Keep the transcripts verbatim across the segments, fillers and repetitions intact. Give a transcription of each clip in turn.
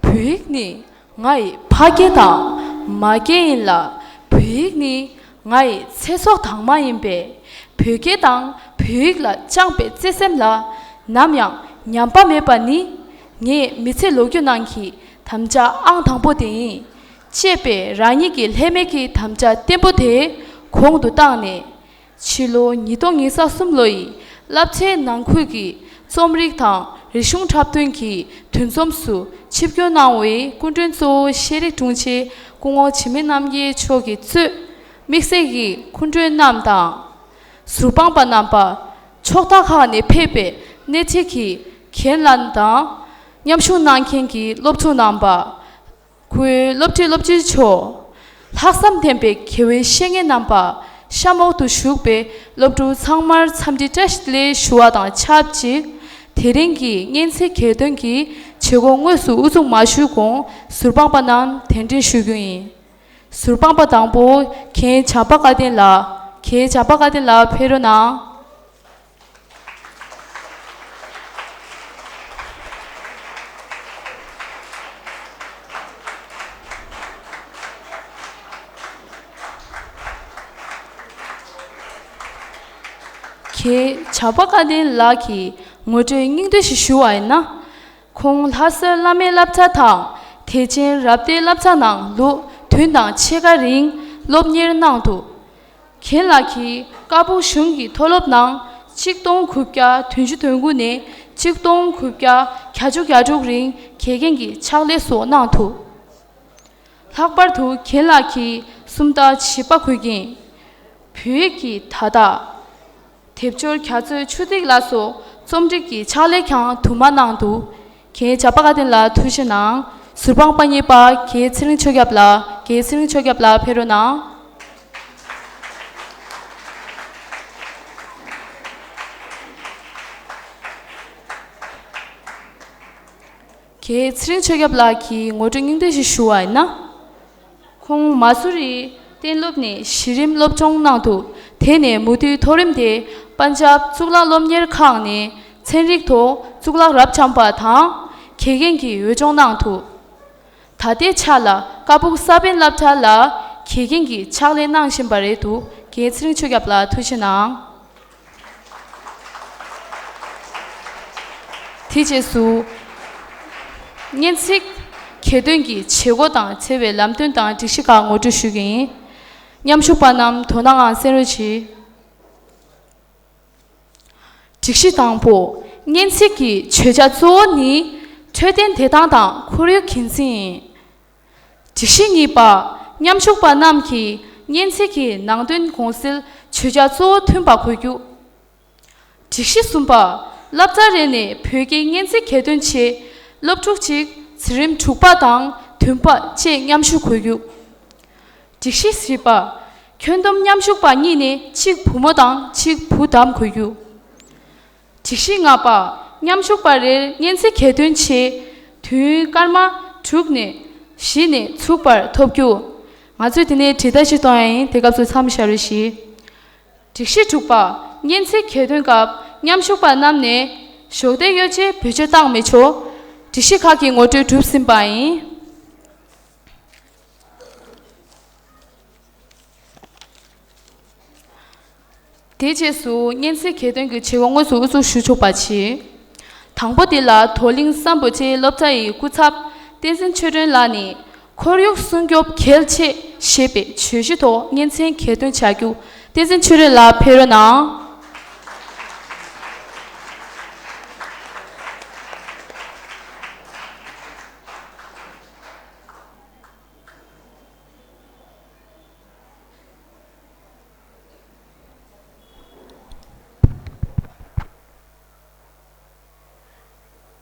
བོད་ཡིག་ནི་ང་ཡི་ཕ་སྐད་དང་མ་སྐད་ཡིན་ལ། བོད་ཡིག་ནི་ང་ཡི་ཚེ་སྲོག་དྭངས་མ་ཡིན་པས། བོད་སྐད་དང་བོད་ཡིག་ལ་བཅངས་པའི་བརྩེ་སེམས་ལ་ནམ་ཡང་ཉམས་པ་མེད་པ་ནི་ངའི་མི་ཚེ་ལོ་རྒྱུས་ནང་གི་དམ་བཅའ་ཨང་དང་པོ་དེ་ཡིན། ཅེས་པའི་རང་ཉིད་ཀྱི་ལྷད་མེད་ཀྱི་དམ་བཅའ་བརྟན་པོ་དེ་གོང་དུ་བཏང་ནས། ཕྱི་ལོ་ཉིས་སྟོང་ཉི་ཤུ་རྩ་གསུམ་ལོ་ཡི་བསླབ་ཚན་ནང་ཁུལ་གྱི་རྩོམ་རིག་དང་རིག་གཞུང་འཁྲབ་སྟོན་གྱི་འདུ་འཛོམས་སུ་ཆིབས་བསྒྱུར་གནང་བའི་སྐུ་མགྲོན་གཙོ་བོ་ཤེས་རིག་དྲུང་ཆེ་སྐུ་ངོ་འཆི་མེད་རྣམ་རྒྱལ་མཆོག་གིས་གཙོས་དམིགས་བསལ་གྱི་སྐུ་མགྲོན་རྣམས་དང་། ཟུར་དཔང་པ་རྣམ་པ། ཕྱོགས་མཐའ་ཁག་ནས་ཕེབས་པའི་སྣེ་ཁྲིད་ཀྱི་རྒན་ལགས་དང་། མཉམ་ཞུགས་གནང་མཁན་གྱི་སློབ་ཕྲུག་རྣམ་པ། སྐུའི་སློབ་ཁྲིད་སློབ་སྤྱི་མཆོག་ལྷག་བསམ་ལྡན་པའི་དགེ་བའི་བཤེས་གཉེན་རྣམ་པ། གཤམ་འོག་ཏུ་བཞུགས་པའི་སློབ་ཕྲུག་ཚང་མར་འཚམས་འདྲི་བཀྲ་ཤིས་བདེ་ལེགས་ཞུ་བ་དང་ཆབས་ཅིག་དེ་རིང་གི་སྙན་ཚིག་གྱེར་འདོན་གྱི་བྱེད་སྒོ་དངོས་སུ་དབུ་འཛུགས་མ་ཞུས་གོང་ཟུར་དཔང་པ་རྣམས་གདན་འདྲེན་ཞུ་རྒྱུ་ཡིན། ཟུར་དཔང་པ་དང་པོ་རྒན་བྱམས་པ་བཀའ་བསྟན་ལགས། རྒན་བྱམས་པ་བཀའ་བསྟན་ལགས་ཕེབས་རོགས་གནང་། རྒན་བྱམས་པ་བཀའ་བསྟན་ལགས་ཀྱིས་ངོ་སྤྲོད་སྙིང་བསྡུས་ཤིག་ཞུ་བ་ཡིན་ན། ཁོང་ལྷ་སར་བླ་མའི་བསླབ་བྱ་དང་དད་ཅན་རབ་སྡེའི་བསླབ་བྱ་ནང་ལོ་བདུན་དང་ཕྱེད་ཀ་རིང་སློབ་གཉེར་གནང་འདུག་རྒན་ལགས་ཀྱིས་ཀ་སྦུག་གཞུང་གི་མཐོ་སློབ་ནང་གཅིག་སྟོང་དགུ་བརྒྱ་བདུན་ཅུ་དོན་དགུ་ནས་གཅིག་སྟོང་དགུ་བརྒྱ་བརྒྱད་ཅུ་གྱ་དྲུག་རིང་དགེ་རྒན་གྱི་ཕྱག་ལས་སོགས་གནང་འདུག་ལྷག་པར་དུ་རྒན་ལགས་ཀྱིས་སུམ་རྟགས་བྱིས་པ་འགོས་འགེངས། བོད་ཡིག་གི་བརྡ་དག་དེབ་སྦྱོར་རྒྱ་མཚོའི་ཆུ་ཐིགས་ལ་སོགས་རྩོམ་སྒྲིག་གི་ཕྱག་ལས་ཀྱང་དུ་མ་གནང་འདུག་རྒན་བྱམས་པ་བཀའ་བསྟན་ལགས་ཐུགས་རྗེ་གནང་། ཟུར་དཔང་པ་གཉིས་པ་རྒན་ཚེ་རིང་ཆོས་སྐྱབས་ལགས། རྒན་ཚེ་རིང་ཆོས་སྐྱབས་ལགས་ཕེབས་རོགས་གནང་། རྒན་ཚེ་རིང་ཆོས་སྐྱབས་ལགས་ཀྱིས་ངོ་སྤྲོད་སྙིང་བསྡུས་ཤིག་ཞུ་བ་ཡིན་ན། ཁོང་མ་སུ་རི་གཏན་སློབ་ནས་གཞི་རིམ་སློབ་སྦྱོང་གནང་འདུག་དེ་ནས་མུ་མཐུད་མཐོ་རིམ་དེ་པན་ཇབ་གཙུག་ལག་སློབ་གཉེར་ཁང་ནས་ཚན་རིག་ཐོག་གཙུག་ལག་རབ་འབྱམས་པ་དང་དགེ་རྒན་གྱི་འོས་སྦྱོང་གནང་འདུག་ད་ལྟའི་ཆ་ལ་ཀ་སྦུག་ས་པཎ་སློབ་གྲྭ་ལ་དགེ་རྒན་གྱི་ཕྱག་ལས་གནང་བཞིན་པ་རེད་འདུག་རྒན་ཚེ་རིང་ཆོས་སྐྱབས་ལགས་ཐུགས་རྗེ་གནང་། དེ་རྗེས་སུ། སྙན་ཚིག་གྱེར་འདོན་གྱི་བྱེད་སྒོ་དང་འཚེ་བའི་ལམ་སྟོན་དང་སྒྲིག་གཞི་ཁག་ངོ་སྤྲོད་ཞུ་རྒྱུ་ཡིན། མཉམ་ཞུགས་པ་རྣམས་དོ་སྣང་ངང་གསན་རོགས་གྱིས། སྒྲིག་གཞི་དང་པོ། སྙན་ཚིག་གི་བརྗོད་བྱ་གཙོ་བོ་ནི་འཕྲོད་བསྟེན་བདེ་ཐང་དང་ཁོར་ཡུག་འགན་འཛིན་ཡིན། སྒྲིག་གཞི་གཉིས་པ། མཉམ་ཞུགས་པ་རྣམས་ཀྱིས་སྙན་ཚིག་གི་ནང་དོན་གོང་གསལ་བརྗོད་བྱ་གཙོ་བོ་མཐུན་པ་དགོས་རྒྱུ། སྒྲིག་གཞི་གསུམ་པ། བསླབ་ཚན་རེ་ནས་བོད་སྐད་སྙན་ཚིག་གྱེར་འདོན་ཆེད་སློབ་ཕྲུག་གཅིག་འཛིན་རིམ་དྲུག་པ་དང་བདུན་པ་བཅས་མཉམ་ཞུགས་དགོས་རྒྱུ། སྒྲིག་གཞི་བཞི་པ། ཁྱོན་བསྡོམས་མཉམ་ཞུགས་པ་གཉིས་ནས་གཅིག་བུ་མོ་དང་གཅིག་བུ་དམ་དགོས་རྒྱུ། སྒྲིག་གཞི་ལྔ་པ། མཉམ་ཞུགས་པ་རེར་སྙན་ཚིག་གྱེར་འདོན་ཆེད་དུས་ཡུན་སྐར་མ་དྲུག་ནས་བཞི་ནས་ཚུགས་པར་ཐོབ་རྒྱུ། ང་ཚོས་དེ་ནས་དྲིལ་བརྡ་ཞིག་གཏོང་ཡ་ཡིན། དེ་སྐབས་སུ་མཚམས་བཞག་རོགས་གྱིས། སྒྲིག་གཞི་དྲུག་པ། སྙན་ཚིག་གྱེར་འདོན་སྐབས་མཉམ་ཞུགས་པ་རྣམས་ནས་གཞོགས་འདེགས་ཡོ་བྱད་བེད་སྤྱོད་བཏང་མི་ཆོག་སྒྲིག་གཞི་ཁག་གི་ངོ་སྤྲོད་གྲུབ་ཟིན་པ་ཡིན། དེ་རྗེས་སུ་སྙན་ཚིག་གྱེར་འདོན་གྱི་བྱེད་སྒོ་དངོས་སུ་དབུ་འཛུགས་ཞུ་ཆོག་པ་བྱས། དང་པོ་དེ་ལ་དོ་གླིང་སམ་བྷོ་ཊའི་སློབ་གྲྭ་ཡི་སྐུ་ཚབ་བསྟན་འཛིན་ཆོས་སྒྲོན་ལགས་ནས་ཁོར་ཡུག་སྲུང་སྐྱོབ་གལ་ཆེ་ཞེས་པའི་བརྗོད་གཞི་ཐོག་སྙན་ཚིག་གྱེར་འདོན་བྱ་རྒྱུ། བསྟན་འཛིན་ཆོས་སྒྲོན་ལགས་ཕེབས་རོགས་གནང་།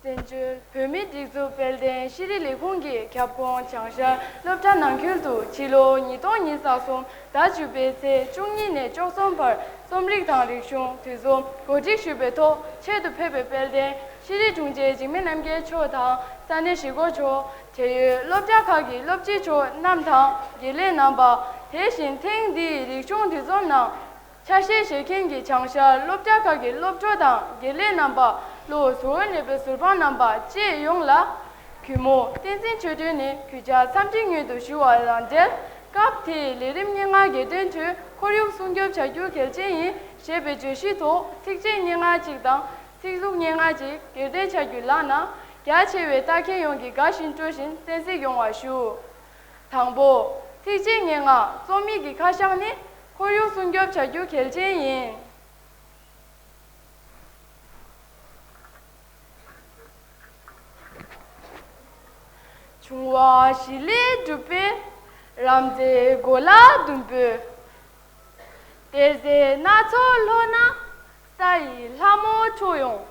བཙན་བྱོལ་བོད་མིའི་སྒྲིག་འཛུགས་དཔལ་ལྡན་ཤེས་རིག་ལས་ཁུངས་ཀྱི་ཁྱབ་ཁོངས་བྱང་ཤར་སློབ་གྲྭ་ནང་ཁུལ་དུ་ཕྱི་ལོ་ཉིས་སྟོང་ཉི་ཤུ་རྩ་གསུམ་ཟླ་བཅུ་པའི་ཚེས་བཅུ་གཉིས་ནས་བཅུ་གསུམ་བར་རྩོམ་རིག་དང་རིག་གཞུང་འདུ་འཛོམས་གོ་སྒྲིག་ཞུས་པའི་ཐོག་ཆེད་དུ་ཕེབས་པའི་དཔལ་ལྡན་ཤེས་རིག་དྲུང་ཆེ་འཇིགས་མེད་རྣམ་རྒྱལ་མཆོག་དང་ས་གནས་གཞིས་འགོ་མཆོག་འབྲེལ་ཡོད་སློབ་གྲྭ་ཁག་གི་སློབ་སྤྱི་མཆོག་རྣམས་དང་དགེ་ལས་རྣམ་པ། དེ་བཞིན་ཐེངས་འདིའི་རིག་གཞུང་འདུ་འཛོམས་ནང་ཆ་ཤས་བཞེས་མཁན་གྱི་བྱང་ཤར་སློབ་གྲྭ་ཁག་གི་སློབ་གྲོགས་དང་དགེ་ལས་རྣམ་པ། ལོ་ཟུར་ནས་པའི་ཟུར་དཔང་རྣམ་པ་བཅས་ཡོངས་ལ། གུས་མོ་བསྟན་འཛིན་ཆོས་སྒྲོན་ནས་གུས་ཕྱག་འཚམས་འདྲི་སྔོན་དུ་ཞུ་བ་དང་འབྲེལ། སྐབས་དེའི་ལས་རིམ་སྙན་ངག་གི་སྟེང་དུ་ཁོར་ཡུག་སྲུང་སྐྱོབ་བྱ་རྒྱུ་གལ་ཆེན་ཡིན་ཞེས་པའི་བརྗོད་གཞིའི་ཐོག་ཚིགས་བཅད་སྙན་ངག་ཅིག་དང་། ཚིག་ལྷུག་སྙན་ངག་ཅིག་གྱེར་འདོན་བྱ་རྒྱུ་ལགས་ན། རྒྱ་ཆེ་བའི་ལྟ་མཁན་ཡོངས་ཀྱིས་དགའ་བཞིན་སྤྲོ་བཞིན་གསན་གཟིགས་ཡོང་བ་ཞུ། དང་པོ། ཚིགས་བཅད་སྙན་ངག་རྩོམ་ཡིག་གི་ཁ་བྱང་ནི། ཁོར་ཡུག་སྲུང་སྐྱོབ་བྱ་རྒྱུ་གལ་ཆེན་ཡིན། བྱུང་བ་བཞི་ལས་གྲུབ་པའི་རབ་མཛེས་གོ་ལ་ཟླུམ་པོས། གཏེར་རྫས་སྣ་ཚོགས་ལྷོ་ན་ས་ཡི་ལྷ་མོ་འཕྲོ་ཡོང་།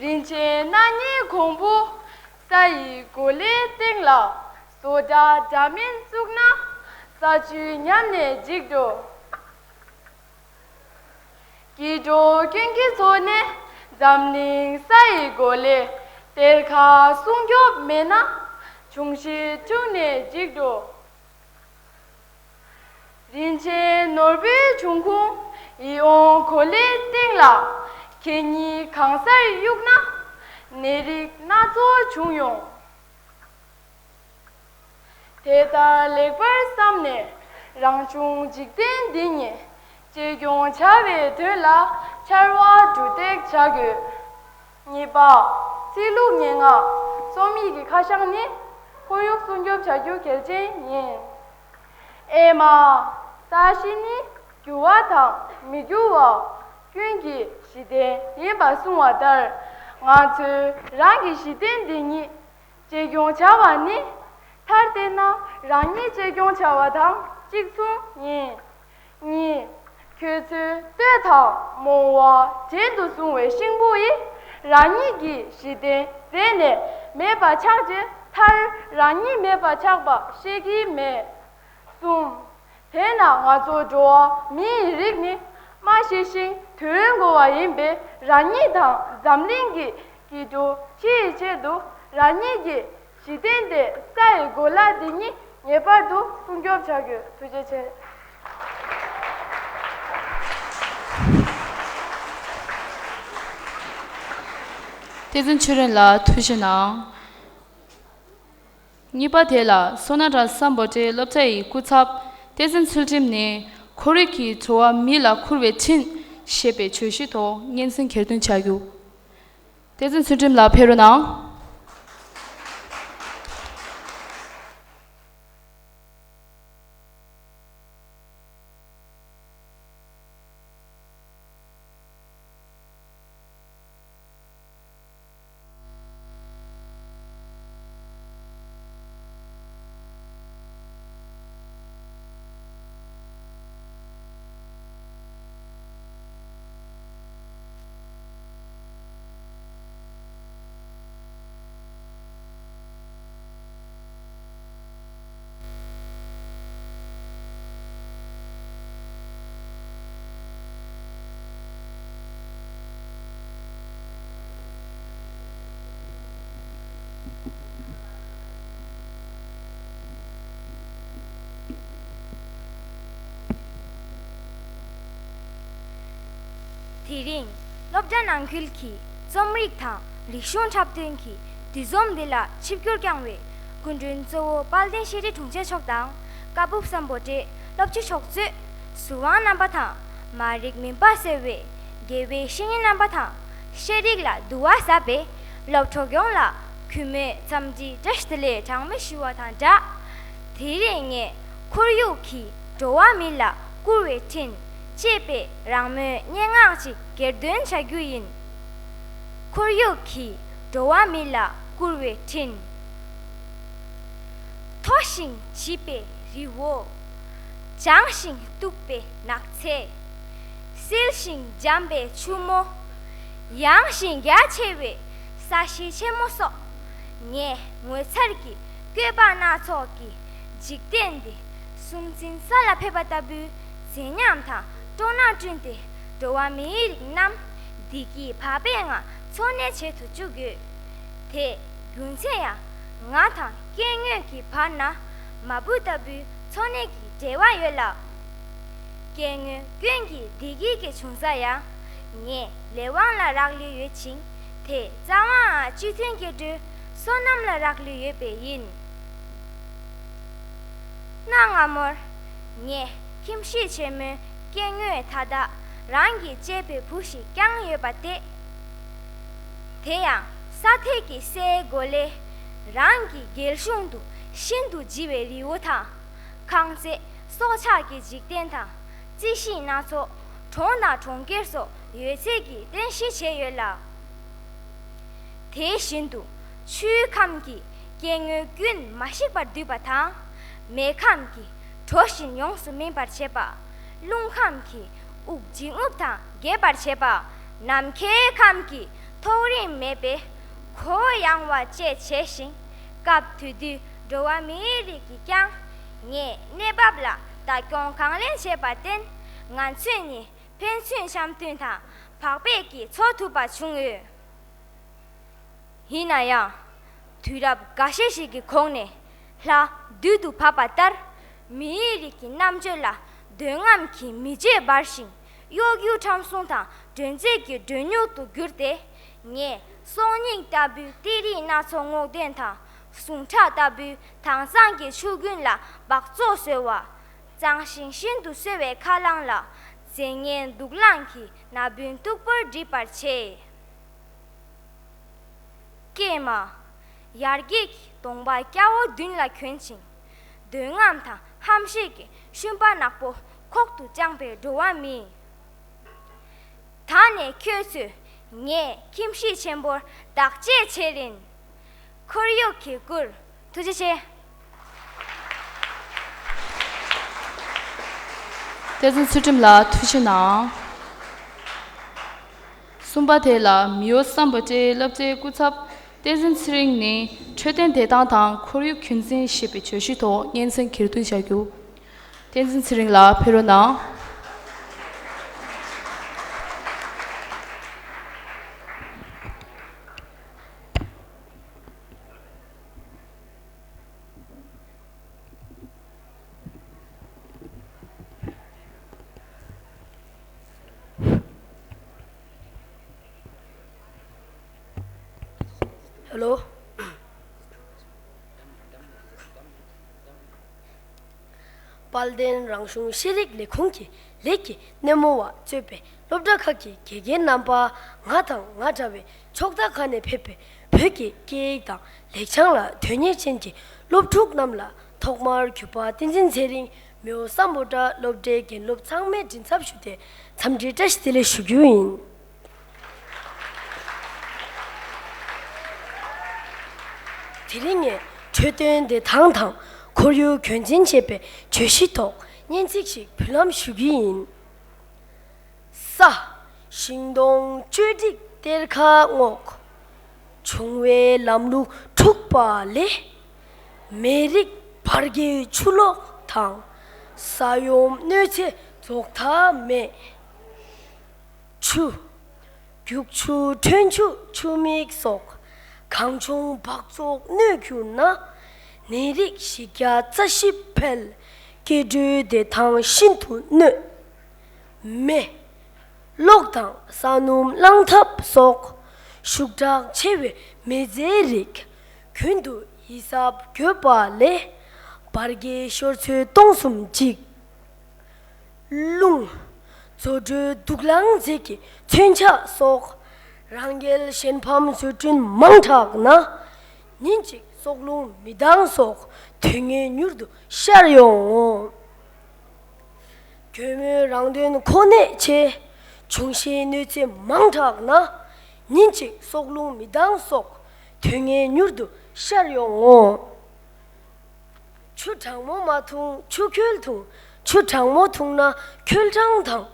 རིན་ཆེན་སྣ་ལྔའི་གོང་བུ་ས་ཡི་གོ་ལའི་སྟེང་ལ་བཟོ་གྲྭ་འདྲ་མིན་བཙུགས་ན་ས་ཆུ་ཉམས་ནས་འཇིག་འགྲོ། སྐྱིད་འགྲོ་ཀུན་གྱི་ཚོགས་ནི་འཛམ་གླིང་ས་ཡི་གོ་ལའི་གཏེར་ཁ་སྲུང་སྐྱོབ་མེད་ན་འབྱུང་བཞི་འཁྲུགས་ནས་འཇིག་འགྲོ། རིན་ཆེན་ནོར་བུའི་འབྱུང་ཁུངས་ཡིད་འོང་གོ་ལའི་སྟེང་ལ་གད་སྙིགས་གང་སར་གཡུགས་ན་ནད་རིགས་སྣ་ཚོགས་འབྱུང་ཡོང་། དེ་ལྟར་ལེགས་པར་བསམས་ནས་རང་བྱུང་འཇིག་རྟེན་འདི་ཉིད་གཅེས་སྐྱོང་བྱ་བའི་དོན་ལ་ཕྱར་བ་གྲུ་འདེགས་བྱ་དགོས། གཉིས་པ། ཚིག་ལྷུག་སྙན་ངག་རྩོམ་ཡིག་གི་ཁ་བྱང་ནི། ཁོར་ཡུག་སྲུང་སྐྱོབ་བྱ་རྒྱུ་གལ་ཆེན་ཡིན། ཨེ་མ། ས་གཞི་ནི་འགྱུར་བ་དང་མི་འགྱུར་བ་ཀུན་གྱི་གཞི་རྟེན་ཡིན་པར་གསུངས་པ་ལྟར། ང་ཚོས་རང་གི་གཞི་རྟེན་འདི་ཉིད་གཅེས་སྐྱོང་བྱ་བ་ནི། མཐར་བལྟས་ན་རང་ཉིད་གཅེས་སྐྱོང་བྱ་བ་དང་གཅིག་མཚུངས་ཡིན། གཉིས། ཁྱོད་ཚོས་ལྟོས་དང་རྨོངས་པ་བྲན་དུ་བཟུང་བའི་གཤིན་པོ་ཡིས་རང་ཉིད་ཀྱི་གཞི་རྟེན་རེ་ནས་མེད་པ་ཆགས་རྗེས་མཐར་རང་ཉིད་མེད་པ་ཆགས་པ་ཤེས་ཀྱི་མེད། གསུམ། དེས་ན་ང་ཚོ་འགྲོ་བ་མིའི་རིགས་ནི་སྨྲ་ཤེས་ཤིང་དོན་གོ་བ་ཡིན་པས། རང་ཉིད་དང་འཛམ་གླིང་གི་སྐྱིད་སྡུག་སྤྱིའི་ཆེད་དུ་རང་ཉིད་ཀྱི་གཞི་རྟེན་ཏེ་ས་ཡི་གོ་ལ་འདི་ཉིད་ངེས་པར་དུ་སྲུང་སྐྱོབ་བྱ་དགོས། ཐུགས་རྗེ་ཆེ། བསྟན་འཛིན་ཆོས་སྒྲོན་ལགས་ཐུགས་རྗེ་གནང་། གཉིས་པ་དེ་ལ་སོ་ན་ར་སམ་བྷོ་ཊའི་སློབ་གྲྭ་ཡི་སྐུ་ཚབ་བསྟན་འཛིན་ཚུལ་ཁྲིམས་ནས་ཁོར་ཡུག་གིས་འགྲོ་བ་མི་ལ་འཁུར་བའི་འཕྲིན་ཞེས་པའི་བརྗོད་གཞིའི་ཐོག་སྙན་སེང་གྱེར་འདོན་བྱ་རྒྱུ། བསྟན་འཛིན་ཚུལ་ཁྲིམས་ལགས་ཕེབས་རོགས་གནང་། དེ་རིང་སློབ་གྲྭ་ནང་ཁུལ་གྱི་རྩོམ་རིག་དང་རིག་གཞུང་འཁྲབ་སྟོན་གྱི་འདུ་འཛོམས་འདི་ལ་ཆིབས་བསྒྱུར་བསྐྱངས་པའི་སྐུ་མགྲོན་གཙོ་བོ་དཔལ་ལྡན་ཤེས་རིག་དྲུང་ཆེ་མཆོག་དང་། ཀ་སྦུག་སམ་བྷོ་ཊའི་སློབ་སྤྱི་མཆོག་གཙོས་ཟུར་དབང་རྣམ་པ་དང་། མ་རིག་མུན་པ་སེལ་བའི་དགེ་བའི་བཤེས་གཉེན་རྣམ་པ་དང་། ཤེས་རིག་ལ་དུ་བ་ཟབ་པའི་སློབ་གྲོགས་ཡོངས་ལ་གུས་མོས་འཚམས་འདྲི་བཀྲ་ཤིས་བདེ་ལེགས་གྲངས་མེད་ཞུ་བ་དང་སྦྲགས། དེ་རིང་ངས་ཁོར་ཡུག་གིས་འགྲོ་བ་མི་ལ་བསྐུར་བའི་འཕྲིན་ཅེས་པའི་རང་མོས་སྙན་ངག་ཅིག་གྱེར་འདོན་བྱ་རྒྱུ་ཡིན། ཁོར་ཡུག་གིས་འགྲོ་བ་མི་ལ་བསྐུར་བའི་འཕྲིན། མཐོ་ཞིང་བརྗིད་པའི་རི་བོ། ལྗང་ཞིང་སྟུག་པའི་ནགས་ཚལ། བསིལ་ཞིང་འཇམ་པའི་ཆུ་མོ། ཡངས་ཤིང་རྒྱ་ཆེ་བའི་ས་གཞི་ཆེན་མོ་སོགས། ངས་ངོ་མཚར་གྱི་བཀོད་པ་སྣ་ཚོགས་ཀྱི་འཇིག་རྟེན་འདི་སུམ་རྩེན་ས་ལ་ཕེབས་པ་ལྟ་བུའི་མཛེས་ཉམས་དང་སྤྲོ་སྣང་བསྐྲུན་ཏེ། འགྲོ་བ་མིའི་རིགས་རྣམས་བདེ་སྐྱིད་བག་ཕེབས་ངང་འཚོ་གནས་བྱེད་དུ་བཅུག་ཡོད། དེ་རྒྱུ་མཚན་ཡང་ང་དང་སྐྱེ་དངོས་ཀྱི་བར་ན་མ་བུ་ལྟ་བུའི་འཚོ་གནས་ཀྱི་འབྲེལ་བ་ཡོད་ལ། སྐྱེ་དངོས་ཀུན་གྱི་བདེ་སྐྱིད་ཀྱི་འབྱུང་རྩ་ཡང་ ངས་ལས་དབང་ལ་རག་ལུས་ཡོད་ཅིང་། དེ་རྩ་བའང་སྤྱི་མཐུན་སྐྱེ་འགྲོའི་བསོད་ནམས་ལ་རག་ལུས་ཡོད་པས་ཡིན། གནའ་སྔ་མོར། ངས་ཁྱིམ་གཞིས་ཆེན་མོའི་སྐྱེ་དངོས་མཐའ་དག་རང་གིས་གཅེས་པའི་བུ་ཞིག་བསྐྱངས་ཡོད་པ་སྟེ། དེ་ཡང་ས་ཐིག་གི་སའི་གོ་ལའི་རང་གི་སྒལ་གཞུང་དུ་ཤིན་ཏུ་ལྗི་བའི་རི་བོ་དང་། ཁང་བརྩེགས་སྲོག་ཆགས་ཀྱི་འཇིག་རྟེན་དང་། རྩི་ཤིང་སྣ་ཚོགས་གྲོང་དང་གྲོང་ཁྱེར་སོགས་ཡོད་ཚད་ཀྱི་རྟེན་གཞི་བྱས་ཡོད་ལ། དེ་བཞིན་དུ་ཆུའི་ཁམས་ཀྱི་སྐྱེ་དངོས་ཀུན་མ་ཞིག་པར་འདུས་པ་དང་། མེའི་ཁམས་ཀྱི་དྲོ་ཞིང་ཡོངས་སུ་སྨིན་པར་བྱེད་པ། རླུང་ཁམས་ཀྱི་དབུགས་འབྱིན་རྔུབ་དང་རྒྱས་པར་བྱེད་པ། ནམ་མཁའི་ཁམས་ཀྱི་ཐོག་རིམ་མེད་པའི་ཁོ་བོ་ཡངས་པ་བཅས་བྱས་ཤིང་། སྐབས་དེ་དུས་འགྲོ་བ་མིའི་རིགས་ཀྱིས་ཀྱང་ངའི་གནས་བབ་ལ་བདག་སྐྱོང་གང་ལེགས་བྱས་པར་བརྟེན། ང་ཚོས་ནི་ཕན་ཚུན་འཆམ་མཐུན་དང་བག་ཕེབས་ཀྱིས་འཚོ་ཐུབ་པ་བྱུང་ཡོད། ཡིན་ན་ཡང་། དུས་རབས་འགའ་ཤས་ཤིག་གི་གོང་ནས་ལྷ་བདུད་དུ་བབས་པ་ལྟར། མིའི་རིགས་ཀྱི་རྣམ་དཔྱོད་ལ་འདོད་རྔམ་གྱི་མེ་ལྕེ་འབར་ཞིང་། གཡོ་སྒྱུ་ཁྲམ་གསུམ་དང་འདྲེན་བྱེད་ཀྱི་འདྲེ་སྨྱུག་ཏུ་གྱུར་ཏེ། ངས་སྲོག་སྙིང་ལྟ་བུའི་གཏེར་རིགས་སྣ་ཚོགས་སྔོག་འདོན་དང་། ཟུངས་ཁྲག་ལྟ་བུའི་དྭངས་གཙང་གི་ཆུ་རྒྱུན་ལ་འབག་བཙོག་བཟོ་བ། གཙང་ཞིང་ཤིན་ཏུ་སོས་པའི་ཁ་རླངས་ལ་རྫས་ངན་དུག་རླངས་ཀྱི་ན་བུན་སྟུག་པོར་སྒྲིབ་པར་བྱེད། ཀྱེ་མ། ཡར་རྒྱས་ཀྱི་གདོང་པ་སྐྱ་བོ་མདུན་ལ་གྱོན་ཅིང་། འདོད་རྔམ་དང་ཧམ་ཤེད་ཀྱི་ཤུན་པ་ནག་པོ་ཁོག་ཏུ་བཅངས་པའི་འགྲོ་བ་མི། ད་ནས་ཁྱོད་ཚོས་ངའི་ཁྱིམ་གཞིས་ཆེན་པོར་བདག་གཅེས་བྱེད་རིན། ཁོར་ཡུག་གི་སྐུར། ཐུགས་རྗེ་ཆེ། བསྟན་འཛིན་ཚུལ་ཁྲིམས་ལགས་ཐུགས་རྗེ་གནང་། གསུམ་པ་དེ་ལ་མིའོ་སམ་བྷོ་ཊའི་སློབ་གྲྭའི་སྐུ་ཚབ་བསྟན་འཛིན་ཚེ་རིང་ནས་འཕྲོད་བསྟེན་བདེ་ཐང་དང་ཁོར་ཡུག་རྒྱུན་འཛིན་ཞེས་པའི་བརྗོད་གཞི་ཐོག་སྙན་སེང་གྱེར་འདོན་བྱ་རྒྱུ། བསྟན་འཛིན་ཚེ་རིང་ལགས་ཕེབས་རོགས་གནང་། ཧེ་ལོ། དཔལ་ལྡན་རང་གཞུང་ཤེས་རིག་ལས་ཁུངས་ཀྱི་ལས་ཀྱི་སྣེ་མོ་བ་གཙོས་པའི་སློབ་གྲྭ་ཁག་གི་དགེ་རྒན་རྣམ་པ། ང་དང་ང་འདྲ་བའི་ཕྱོགས་མཐའ་ཁག་ནས་ཕེབས་པའི་བོད་ཀྱི་སྐད་ཡིག་དང་ལེགས་བྱང་ལ་དོན་གཉེར་ཅན་གྱི་སློབ་ཕྲུག་རྣམས་ལ། ཐོག་མར་གུས་པ་བསྟན་འཛིན་ཚེ་རིང་མིའོ་སམ་བྷོ་ཊ་སློབ་གྲྭའི་དགེ་སློབ་ཚང་མའི་མགྲིན་ཚབ་ཞུས་ཏེ་འཚམས་འདྲི་བཀྲ་ཤིས་བདེ་ལེགས་ཞུ་རྒྱུ་ཡིན། དེ་རིང་ངས་འཕྲོད་བསྟེན་བདེ་ཐང་དང་ཁོར་ཡུག་རྒྱུན་འཛིན་ཞེས་པའི་བརྗོད་གཞི་ཐོག་སྙན་ཚིག་ཞིག་འབུལ་ལམ་ཞུ་གི་ཡིན། ས། ཤིང་སྡོང་བཅོས་སྒྲིག་གཏེར་ཁ་སྔོག། བྱུང་བའི་ལམ་ལུགས་འཁྲུགས་པ་ལས། མེ་རིགས་བར་གྱི་ཆུ་ལོག་དང་། ས་ཡོམ་གནོད་འཚེ་རྫོགས་མཐའ་མེད། ཆུ། རྒྱུག་ཆུ་ཁྲོན་ཆུ་ཆུ་མིག་སོགས། གང་བྱུང་འབག་བཙོག་གནོད་གྱུར་ན། ནད་རིགས་བཞི་བརྒྱ་རྩ་བཞི་འཕེལ། སྐྱེ་འགྲོའི་བདེ་ཐང་ཤིན་ཏུ་གནོད། མེ། གློག་དང་ས་སྣུམ་རླངས་ཐབ་སོགས། ཤུགས་དྲག་ཆེ་བའི་མེ་རྫས་རིགས། རྒྱུན་དུ་ཡིད་གཟབ་དགོས་པ་ལས། བར་གྱི་ཤོར་ཚོད་སྟོང་གསུམ་གཅིག། རླུང་། རྫུ་འཕྲུལ་དུག་རླངས་རྫས་ཀྱི་མཚོན་ཆ་སོགས། རང་རྒྱལ་གཞན་ཕམ་བཟོ་སྐྲུན་མང་དྲགས་ན། ཉིན་གཅིག་སྲོག་རླུང་མི་འདང་སོགས་དུས་ངེས་མྱུར་དུ་ཤར་ཡོང་ངོ་། གྱོས་མོའི་རང་དོན་ཁོ་ནས་ཆེ། འབྱུང་བཞིའི་གནོད་འཚེ་མང་དྲགས་ན། ཉིན་གཅིག་སྲོག་རླུང་མི་འདང་སོགས་དུས་ངེས་མྱུར་དུ་ཤར་ཡོང་ངོ་། ཆུ་གྲང་མོ་མ་འཐུང་ཆུ་ཁོལ་འཐུང་། ཆུ་གྲང་མོ་འཐུང་ན་ཁོལ་གྲང་དང་།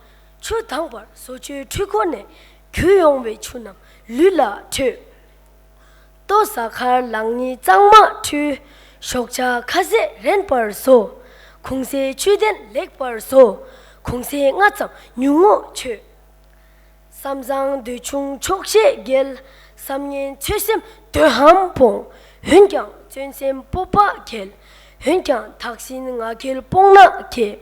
ཆུ་དྭངས་པར་བཟོ་བཅོས་འཕྲུལ་འཁོར་ནས། རྒྱུ་ཡོང་བའི་ཆུ་རྣམས་ལུད་ལ་འཕྲོད། ལྟོ་ཟ་ཁར་ལག་གཉིས་གཙང་མ་འཁྲུ། ཞོགས་ཇ་ཁ་ཟས་རན་པར་བཟོ། གུང་ཟས་བཅུད་ལྡན་ལེགས་པར་བཟོ། གུང་ཟས་ལྔ་ཙམ་ཉུང་ངུ་མཆོད། བསམ་བཟང་འདོད་ཆུང་ཆོག་ཤེས་འགེལ། བསམ་ངན་ཆོད་སེམས་འདོད་ཧམ་སྤོང་། འོན་ཀྱང་བརྩོན་སེམས་སྤོབས་པ་འགེལ། འོན་ཀྱང་དག་ཞིང་ང་རྒྱལ་སྤོང་ན་འགྱེལ།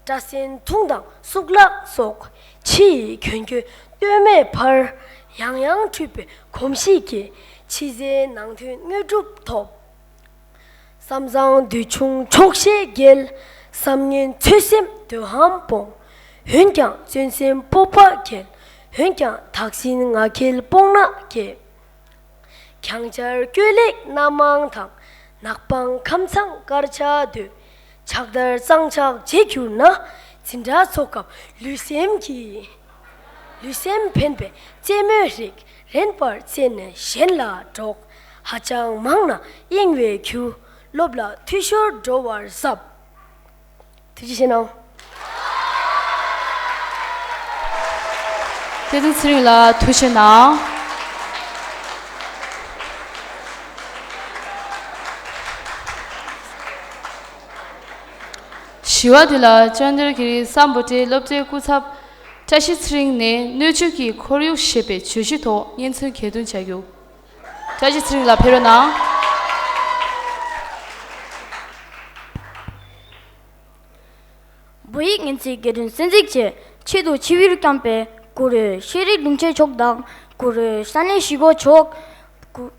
སྐྲ་སེན་འཐུང་དང་གཙུག་ལག་སོགས། ཕྱི་ཡི་གྱོན་གོས་ ལྟོས་མེད་འཕར། ཡང་ཡང་འཁྲུལ་པའི་གོམས་གཤིས་ཀྱིས། ཕྱི་གསལ་ནང་དོན་དངོས་གྲུབ་ཐོབ། བསམ་བཟང་འདོད་ཆུང་ཆོག་ཤེས་འགྱེལ། བསམ་ངན་ཚོད་སེམས་འདོད་ཧམ་སྤོང་། འོན་ཀྱང་བརྩོན་སེམས་སྤོབས་པ་འགྱེལ། འོན་ཀྱང་བདག་འཛིན་ང་རྒྱལ་སྤོང་ན་སྐྱེ། གྱང་ཆར་བཀོད་ལེགས་སྣ་མང་དང་། ནག་པང་ཁམས་ཚང་དཀར་ཆག་འདོད། ཕྱག་དར་གཙང་ཕྱག་བརྗེད་གྱུར་ན། འཛིན་གྲྭ་ཚོགས་སྐབས་ལུས་སེམས་ཀྱི། ལུས་སེམས་ཕན་པའི་རྩེད་མོའི་རིགས། རན་པར་རྩེས་ནས་གཞན་ལ་སྒྲོག་ཧ་ཅང་མང་ན་གཡེང་བའི་རྒྱུ། སློབ་ལ་འཐུས་ཤོར་འགྲོ་བར་གཟབ། ཐུགས་རྗེ་ཆེ་གནང་། བསྟན་འཛིན་ཚེ་རིང་ལགས་ཐུགས་རྗེ་གནང་། བཞི་བ་དེ་ལ་ཅོན་ཏེར་གྱི་རི་སམ་བྷོ་ཊའི་སློབ་གྲྭའི་སྐུ་ཚབ་བཀྲ་ཤིས་ཚེ་རིང་ནས་སྣོད་བཅུད་ཀྱི་ཁོར་ཡུག་ཞེས་པའི་བརྗོད་གཞི་ཐོག་སྙན་ཚིག་གྱེར་འདོན་བྱ་རྒྱུ། བཀྲ་ཤིས་ཚེ་རིང་ལགས་ཕེབས་རོགས་གནང་། བོད་ཡིག་སྙན་ཚིག་གྱེར་འདོན་གསན་གཟིགས་ཆེད། ཆེད་དུ་ཆིབས་ཡུལ་བསྐྱངས་པའི་གུ་རུ་ཤེས་རིག་དྲུང་ཆེ་མཆོག་དང་། གུ་རུ་ས་གནས་གཞིས་འགོ་མཆོག་གུ།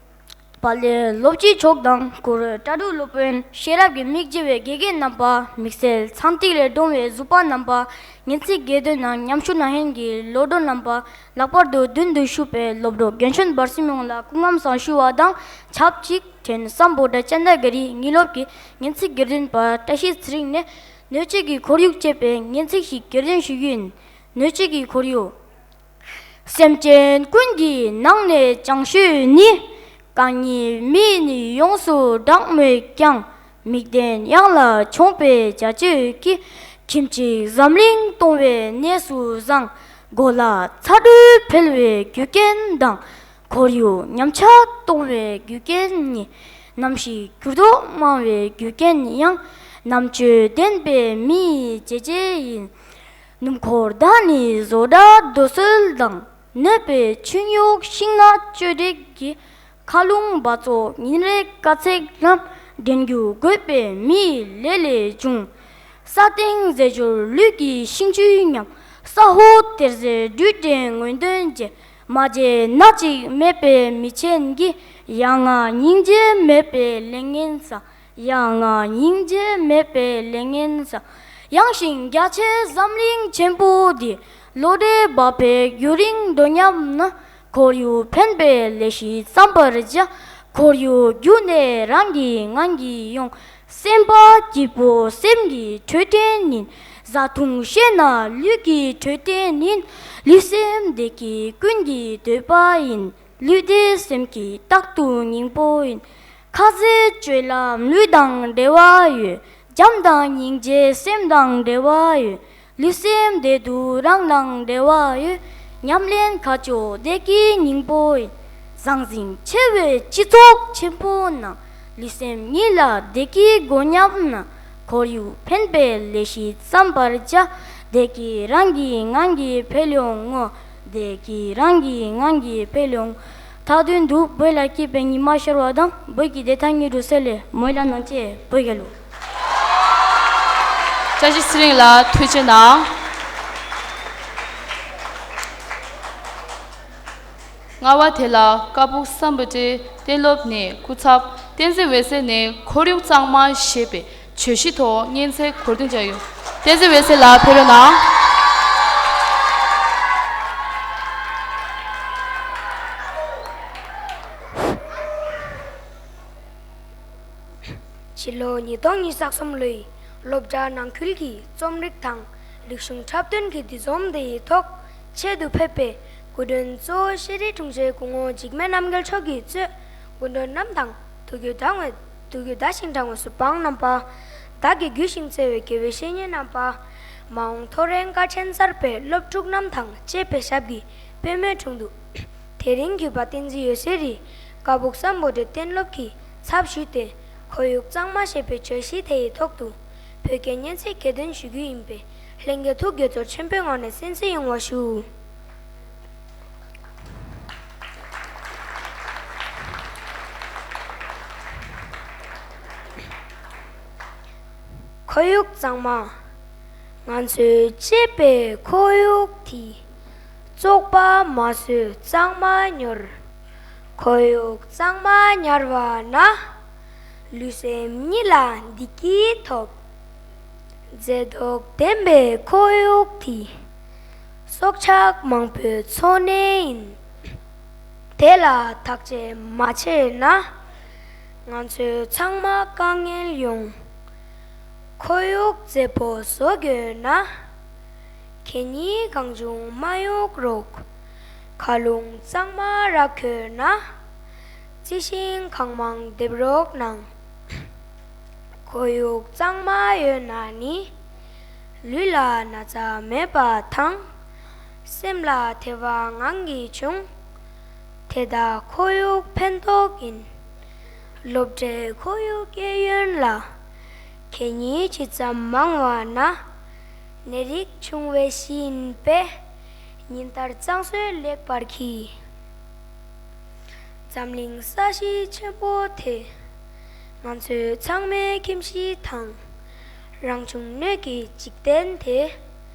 པ་ལས་སློབ་སྤྱི་མཆོག་དང་། གུ་རུ་ཏྲ་ཌུ་སློབ་དཔོན། ཤེས་རབ་ཀྱི་མིག་བརྗེ་བའི་དགེ་རྒན་རྣམ་པ། དམིགས་བསལ་ཚངས་ཐིག་ལས་འདྲོངས་པའི་གཟུ་པ་རྣམ་པ། སྙན་ཚིག་གྱེར་འདོན་ནང་མཉམ་ཞུགས་གནང་མཁན་གྱི་བློ་གྲོས་རྣམ་པ། ལྷག་པར་དུ་མདུན་དུ་བཞུགས་པའི་སློབ་གྲོགས་རྒན་གཞོན་བར་གསུམ་ཡོངས་ལ་སྐུ་ཁམས་བཟང་ཞུ་བ་དང་ཆབས་ཅིག་ཕྲན་སམ་བྷོ་ཊ་ཅན་ད་ག་རི་དངུལ་སློབ་ཀྱི་སྙན་ཚིག་གྱེར་འདོན་པ་བཀྲ་ཤིས་ཚེ་རིང་ནས། སྣོད་བཅུད་ཀྱི་ཁོར་ཡུག་ཅེས་པའི་སྙན་ཚིག་ཞིག་གྱེར་འདོན་ཞུ་རྒྱུ་ཡིན། སྣོད་བཅུད་ཀྱི་ཁོར་ཡུག་སེམས་ཅན་ཀུན་གྱི་ནང་ནས་བྱང་ཤོས་ནི། གང་ཉིད་མི་ནི་ཡོངས་སུ་གྲགས་མོད་ཀྱང་། མིག་ལྡན་གཡང་ལ་མཆོངས་པའི་བྱ་སྤྱོད་ཀྱིས། ཁྱིམ་གཅིག་འཛམ་གླིང་སྟོང་བའི་གནས་སུ་བཟང་། མགོ་ལ་ཚ་དྲོད་འཕེལ་བའི་རྒྱུ་རྐྱེན་དང་། ཁོར་ཡུག་ཉམས་ཆག་གཏོང་བའི་རྒྱུ་རྐྱེན་ནི། གནམ་གཤིས་འགྱུར་ལྡོག་མང་བའི་རྒྱུ་རྐྱེན་ཡང་། རྣམ་དཔྱོད་ལྡན་པའི་མིའི་བྱས་རྗེས་ཡིན། སྣུམ་འཁོར་དང་ནི་བཟོ་གྲྭ་རྡོ་སོལ་དང་། གནོད་པའི་ཆུ་རྙོག་ཤིང་ནགས་གཅོད་འབྲེག་གིས། མཁའ་རླུང་འབག་བཙོག་ཉིན་རེ་དཀའ་ཚེགས་ལམ། འདྲེན་རྒྱུ་དགོས་པའི་མིའི་ལས་ལས་བྱུང་། ས་སྟེང་རྫས་སྦྱོར་ལུད་ཀྱི་ཤིང་ཆུའི་ཉམས། ས་འོག་གཏེར་རྫས་སྦྲུས་ཏེ་སྔོན་ཐོན་བཅས། མ་བརྗེད་ན་གཅིག་མེད་པའི་མི་ཆེན་གྱི། ཡ་ང་སྙིང་རྗེ་མེད་པའི་ལས་ངན་བསགས། ཡ་ང་སྙིང་རྗེ་མེད་པའི་ལས་ངན་བསགས། ཡངས་ཤིང་རྒྱ་ཆེ་འཛམ་གླིང་ཆེན་པོ་འདི། ལོ་འབྲས་འབབ་པའི་རྒྱུན་རིང་འགྲོ་སྙམ་ན། ཁོར་ཡུག་ཕན་པའི་ལས་ཤིག་བརྩམ་པར་བྱ། ཁོར་ཡུག་རྒྱུ་ནི་རང་གི་ངང་གིས་ཡོང་། སེམས་པ་སྐྱིད་པོ་སེམས་ཀྱི་འཕྲོད་བསྟེན་ཡིན། བཟའ་འཐུང་བཤད་ན་ལུས་ཀྱི་འཕྲོད་བསྟེན་ཡིན། ལུས་སེམས་བདེ་སྐྱིད་ཀུན་གྱི་འདོད་པ་ཡིན། ལུས་བདེ་སེམས་སྐྱིད་རྟག་ཏུ་སྙིང་པོ་ཡིན། ཁ་ཟས་སྤྱོད་ལམ་ལུས་དང་འབྲེལ་བ་ཡོད། བྱམས་དང་སྙིང་རྗེ་སེམས་དང་འབྲེལ་བ་ཡོད། ལུས་སེམས་བདེ་སྡུག་རང་དང་འབྲེལ་བ་ཡོད། ཉམས་ལེན་ཁ་ཕྱོགས་བདེ་སྐྱིད་སྙིང་པོ་ཡིན། ཟང་ཟིང་ཆེ་བའི་སྤྱི་ཚོགས་ཆེན་པོ་ནང་། ལུས་སེམས་གཉིས་ལ་བདེ་སྐྱིད་དགོས་སྙམ་ན། ཁོར་ཡུག་ཕན་པའི་ལས་ཤིག་བརྩམ་པར་བྱ། བདེ་སྐྱིད་རང་གི་ངང་གིས་འཕེལ་ཡོང་ངོ་། བདེ་སྐྱིད་རང་གི་ངང་གིས་འཕེལ་ཡོང་། མཐའ་དོན་དུ་བོད་ལ་སྐྱིད་པའི་ཉི་མ་ཤར་བ་དང་། བོད་ཀྱི་བདེ་ཐང་སྙིང་རུས་གསལ་ལེ་མོས་ལ་ནང་བཅས་བོད་རྒྱལ་ལོ། བཀྲ་ཤིས་ཚེ་རིང་ལགས་ཐུགས་རྗེ་གནང་། ལྔ་བ་དེ་ལ་ཀ་སྦུག་སམ་བྷོ་ཊའི་གཏན་སློབ་ནས་སྐུ་ཚབ་བསྟན་འཛིན་འོད་ཟེར་ནས་ཁོར་ཡུག་གཙང་མ་ཞེས་པའི་བརྗོད་གཞི་ཐོག་སྙན་ཚིག་གྱེར་འདོན་བྱ་རྒྱུ། བསྟན་འཛིན་འོད་ཟེར་ལགས་ཕེབས་རོགས་གནང་། ཕྱི་ལོ་ཉིས་སྟོང་ཉི་ཤུ་རྩ་གསུམ་ལོའི་སློབ་གྲྭ་ནང་ཁུལ་གྱི་རྩོམ་རིག་དང་རིག་གཞུང་འཁྲབ་སྟོན་གྱི་འདུ་འཛོམས་དེའི་ཐོག་ཆེད་དུ་ཕེབས་པའི་སྐུ་མགྲོན་གཙོ་བོ་ཤེས་རིག་དྲུང་ཆེ་སྐུ་ངོ་འཇིགས་མེད་རྣམ་རྒྱལ་མཆོག་གིས་གཙོས་སྐུ་མགྲོན་རྣམས་དང་། ཐུགས་རྒྱུད་དྲང་བའི། ཐུགས་རྒྱུད་དྲང་ཞིང་དྲང་བའི་གཟུ་དཔང་རྣམ་པ། བདག་གི་རྒྱུད་བཞིན་བརྩེ་བའི་དགེ་བའི་བཤེས་གཉེན་རྣམ་པ། མ་འོངས་ཐོ་རེངས་སྐར་ཆེན་གསར་པའི་སློབ་ཕྲུག་རྣམས་དང་བཅས་པའི་ཞབས་ཀྱི་པུས་མོའི་དྲུང་དུ། དེ་རིང་གུས་པ་བསྟན་འཛིན་འོད་ཟེར་རི་ཀ་སྦུག་སམ་བྷོ་ཊའི་གཏན་སློབ་ཀྱི་ཚབ་ཞུས་ཏེ། ཁོར་ཡུག་གཙང་མ་ཞེས་པའི་བརྗོད་གཞི་དེ་ཡི་ཐོག་ཏུ་བོད་སྐད་སྙན་ཚིག་གྱེར་འདོན་ཞུ་རྒྱུ་ཡིན་པས། ལྷན་རྒྱས་ཐུགས་དགྱེས་ཚོར་ཆེན་པོའི་ངང་ནས་གསན་གཟིགས་ཡོང་བ་ཞུ། ཁོར་ཡུག་གཙང་མ། ང་ཚོས་གཅེས་པའི་ཁོར་ཡུག་དེ། བཙོག་པ་མ་བཟོས་གཙང་མ་ཉོར། ཁོར་ཡུག་གཙང་མ་ཉར་བ་ན། ལུས་སེམས་གཉིས་ལ་བདེ་སྐྱིད་ཐོབ། མཛེས་སྡུག་ལྡན་པའི་ཁོར་ཡུག་དེ། སྲོག་ཆགས་མང་པོའི་འཚོ་གནས་ཡིན། དེ་ལ་བརྟག་དཔྱད་མ་བྱས་ན། ང་ཚོ་ཚང་མ་དཀའ་ངལ་ཡོང་། ཁོར་ཡུག་མཛེས་པོ་བཟོ་དགོས་ན། གད་སྙིགས་གང་བྱུང་མ་གཡུག་རོགས། མཁའ་རླུང་གཙང་མ་རག་དགོས་ན། རྩི་ཤིང་གང་མང་འདེབས་རོགས་གནང་། ཁོར་ཡུག་གཙང་མ་ཡོད་ན་ནི། ལུས་ལ་ན་ཚ་མེད་པ་དང་། སེམས་ལ་བདེ་བ་ངང་གིས་འབྱུང་། དེ་དག་ཁོར་ཡུག་ཕན་ཐོགས་ཡིན། སློབ་གྲྭའི་ཁོར་ཡུག་གཡས་གཡོན་ལ། གད་སྙིགས་ཇི་ཙམ་མང་བ་ན། ནད་རིགས་འབྱུང་བའི་གཞི་ཡིན་པས། ཉིན་ལྟར་གཙང་བཟོ་ལེགས་པར་གྱིས། འཛམ་གླིང་ས་གཞི་ཆེན་པོ་དེ། ང་ཚོའི་ཚང་མའི་ཁྱིམ་གཞིས་དང་། རང་བྱུང་སྣོད་ཀྱི་འཇིག་རྟེན་དེ།